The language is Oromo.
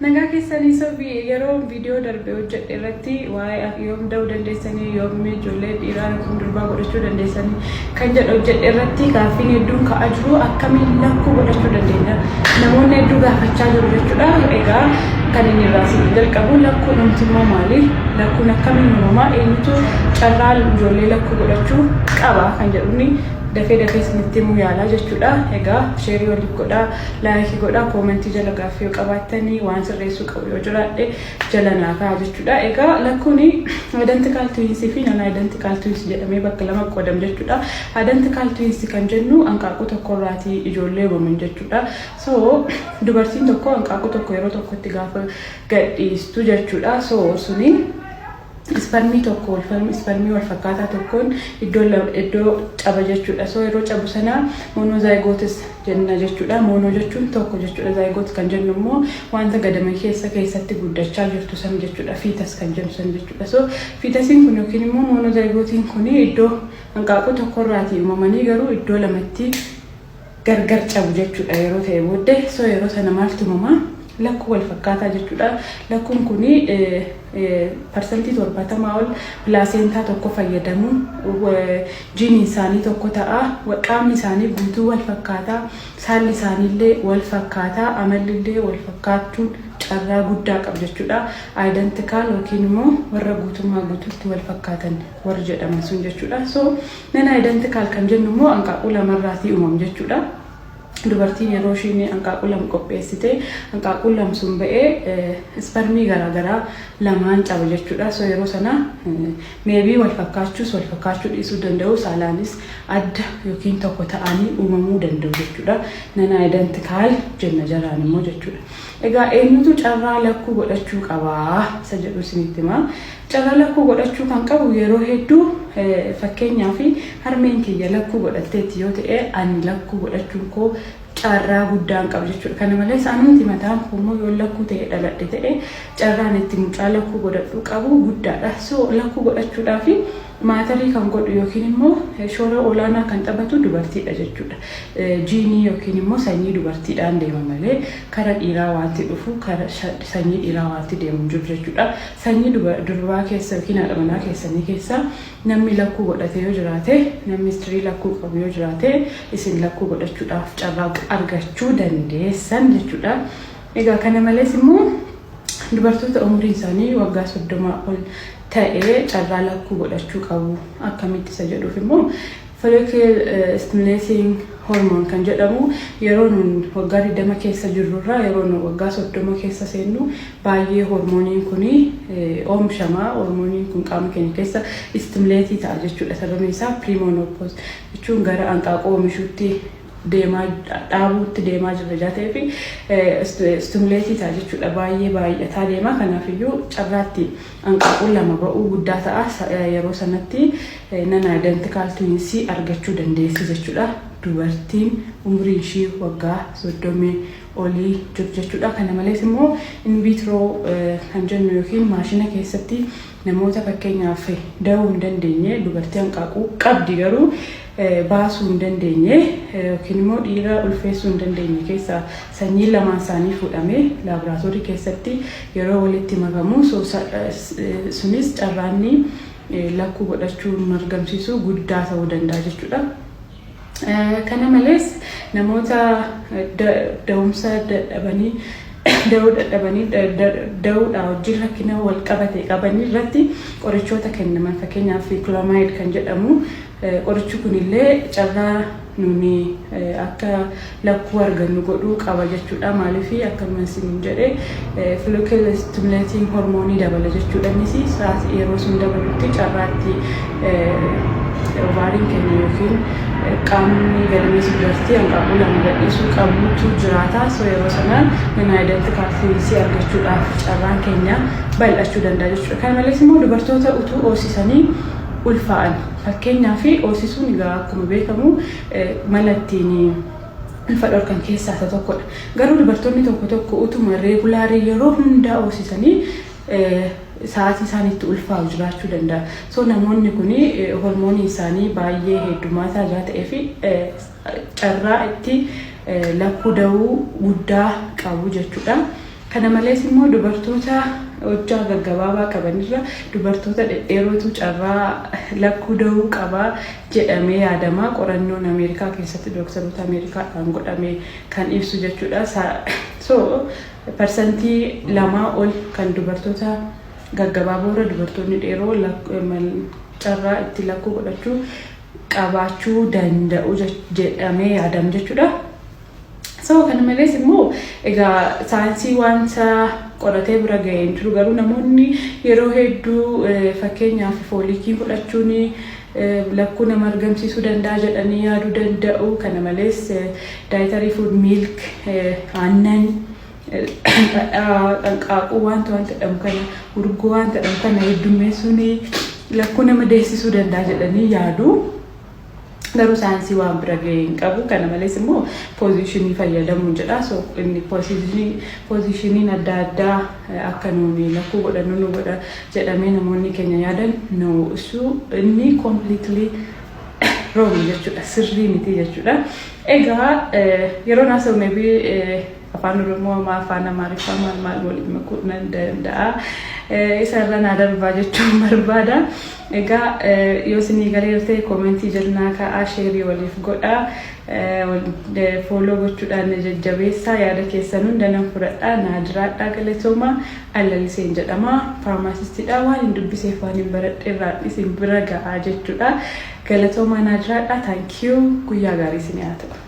Nagaa keessanii. Sobii yeroo viidiyoo darbe hojjedhe irratti waa'ee yoom da'uu dandeessanii, yoom ijoollee dhiiraa yookiin durbaa godhachuu dandeessanii kan jedhu hojjedhe irratti gaaffiin hedduun ka'aa jiru. Akkamiin lakkuu godhachuu dandeenya, namoonni hedduu gaafachaa jiru jechuudha. Egaa kan inni irraa isin jalqabu, lakkuun immoo maali? Lakkuun akkamiin uumamaa? Eenyutu carraa ijoollee lakkuu godhachuu qaba kan jedhuuni dafee dafee isinitti himuu yaalaa jechuudha. Egaa share waliif godhaa, like godhaa, comment jala gaaffii yoo qabaattanii, waan sirreessuu qabu yoo jiraadhe jala naa ka'a jechuudha. Egaa lakkuun identical twins fi non identical twins jedhamee bakka lama qoodam jechuudha. Identical twins kan jennu hanqaaquu tokkorraatii ijoollee uumaman jechuudha. So dubartiin tokko hanqaaquu tokko yeroo tokkotti gaafa gadhiistu jechuudha. So suni sperm tokko, sperm wal fakkaataa tokkoon iddoo caba jechuudha. So yeroo cabu sana monozygotes jenna jechuudha. Mono jechuun tokko jechuudha. Zygote kan jennu immoo wanta gadama keessatti guddachaa jirtu san jechuudha. Fetus kan jennu san jechuudha. So fetusiin kun yookiin immoo monozygotiin kun iddoo hanqaaquu tokkorraatii uumamanii garuu iddoo lamatti gargar cabu jechuudha yeroo ta'e booddee. So yeroo sana maaltu uumamaa? Lakkuu wal fakkaataa jechuudha. Lakkuun kuni 70% ol placenta tokko fayyadamu, jiiniin isaanii tokko ta'a, qaamni isaanii guutuu wal fakkaataa, saalli isaaniillee wal fakkaataa, amallillee wal fakkaachuun carraa guddaa qabu jechuudha. Identical yookiin immoo warra guutummaa guutuutti wal fakkaatan warra jedhaman sun jechuudha. So non identical kan jennu immoo hanqaaquu lamarraatii uumamu jechuudha. Dubartiin yeroo isheen hanqaaquu lama qopheessite, hanqaaquun lama sun ba'ee sperm garaagaraa lamaan caba jechuudha. So yeroo sana maybe wal fakkaachuus wal fakkaachuu dhiisuu danda'u, saalaanis adda yookiin tokko ta'anii uumamuu danda'u jechuudha. Non identical jenna jaraan immoo jechuudha. Egaa eenyutu carraa lakkuu godhachuu qabaa isa jedhu isinitti himaa. Carraa lakkuu godhachuu kan qabu yeroo hedduu, fakkeenyaaf, harmeen kiyya lakkuu godhatteetti yoo ta'e, ani lakkuu godhachuun koo carraa guddaan qaba jechuudha. Kana malees anumti mataan koo immoo yoo lakkuu ta'e dhaladhe ta'e, carraan itti mucaa lakkuu godhachuu qabu guddaadha. So lakkuu godhachuudhaaf matter kan godhu yookiin immoo shoora olaanaa kan taphatu dubartiidha jechuudha. Jiinii yookiin immoo sanyii dubartiidhaan deema malee kara dhiiraa wanti dhufu, kara sanyii dhiiraa wanti deemu jiru jechuudha. Sanyii durbaa keessa yookiin haadha manaa keessanii keessa namni lakkuu godhate yoo jiraate, namni history lakkuu qabu yoo jiraate, isin lakkuu godhachuudhaaf carraa argachuu dandeessan jechuudha. Egaa kana malees immoo dubartoota umriin isaanii waggaa 30 ol ta'ee carraa lakkuu godhachuu qabu. Akkamitti isa jedhuuf immoo, follicle stimulating hormone kan jedhamu yeroo nun waggaa 20 keessa jirrurraa yeroo nun waggaa 30 keessa seennu baay'ee hormooniin kun oomishama. Hormooniin kun qaama keenya keessa stimulate ta'a jechuudha. Sababni isaa premenopause jechuun gara hanqaaquu oomishuutti deemaa, dhaabuutti deemaa jirra ijaa ta'ee fi stimulate ta'a jechuudha. Baay'ee baay'ataa deema. Kanaafiyyuu carraatti hanqaaquun lama ba'uu guddaa ta'a. Yeroo sanatti non identical twins argachuu dandeessi jechuudha, dubartiin umriin ishii waggaa 30 olii jiru jechuudha. Kana malees immoo in vitro kan jennu yookiin maashina keessatti namoota fakkeenyaaf da'uu hin dandeenye, dubartii hanqaaquu qabdi garuu baasuu hin dandeenye, yookiin immoo dhiira ulfeessuu hin dandeenye keessa sanyii lamaan isaanii fuudhamee laaboraatoorii keessatti yeroo walitti makamu, sunis carraanni lakkuu godhachuu argamsiisu guddaa ta'uu danda'a jechuudha. Kana malees namoota da'umsa dadhabanii, da'uu dadhabanii, da'uudhaa wajjin rakkina wal qabate qaban irratti qorichoota kennaman, fakkeenyaaf Clomid kan jedhamu, qorichi kunillee carraa nuni akka lakkuu argannu godhuu qaba jechuudha. Maaliif, akkuma isin jedhe, follicle stimulating hormoonii dabala jechuudha. Innis yeroo sun dabalutti carraatti ovariin keenya yookiin qaamni gadameessa dubartii hanqaaquu lama gadhiisuu qabutu jiraata. So yeroo sanaan non identical twins argachuudhaaf carraan keenya bal'achuu danda'a jechuudha. Kana malees immoo dubartoota utuu hoosisanii ulfaa'an, fakkeenyaaf, hoosisuun egaa akkuma beekamu mala ittiin ulfa dhorkan keessaa isa tokkodha. Garuu dubartoonni tokko tokko utuma regular yeroo hundaa hoosisanii sa'aatii isaaniitti ulfaa'u jiraachuu danda'a. So namoonni kun hormoonii isaanii baay'ee heddumaataa jira ta'ee fi carraa itti lakkuu da'uu guddaa qabu jechuudha. Kana malees immoo dubartoota hojjaa gaggabaabaa qabanirra dubartoota dhedheerootu carraa lakkuu dahuu qabaa jedhamee yaadama. Qorannoon Ameerikaa keessatti dooktaroota Ameerikaadhaan godhame kan ibsu jechuudha. So 2% ol kan dubartoota gaggabaaboo irra dubartoonni dheeroo carraa itti lakkuu godhachuu qabaachuu danda'u jedhamee yaadama jechuudha. So kana malees immoo egaa saayinsii wanta qoratee bira ga'ee hin jiru, garuu namoonni yeroo hedduu fakkeenyaaf folic fudhachuun lakkuu nama argamsiisuu danda'a jedhanii yaaduu danda'u. Kana malees dietary food, milk, aannan, dhadhaa, hanqaaquu wanta jedhamu kana, urgoo wanta jedhamu kana heddummeessuun lakkuu nama deessisuu danda'a jedhanii yaadu. Garuu saayinsii waan bira ga'ee hin qabu. Kana malees immoo position fayyadamuun jedha. So inni positioniin adda addaa akka nuuni lakkuu godhannu nu godha jedhamee namoonni keenya yaadan, no, inni completely wrong jechuudha. Sirrii miti jechuudha. Egaa yeroo haasa'u maybe afaan Oromoo, afaan Amaariffaa maal maal waliin makuu nan danda'a. Isa irra naa darbaa jechuun barbaada. Egaa yoo isinii galee ta'e comment jalnaa kaa'aa, share waliif godhaa. Follow gochuudhaan jajjabeessaa, yaada keessan hunda nan fudhadhaa. Naa jiraadhaa, galatooma. Allaliseen jedhama. Pharmacistiidha. Waan hin dubbiseef waan hin baradhe irraa isin bira ga'aa jechuudha. Galatoomaa, naa jiraadhaa. Thank you. Guyyaa gaarii isin haa ta'u.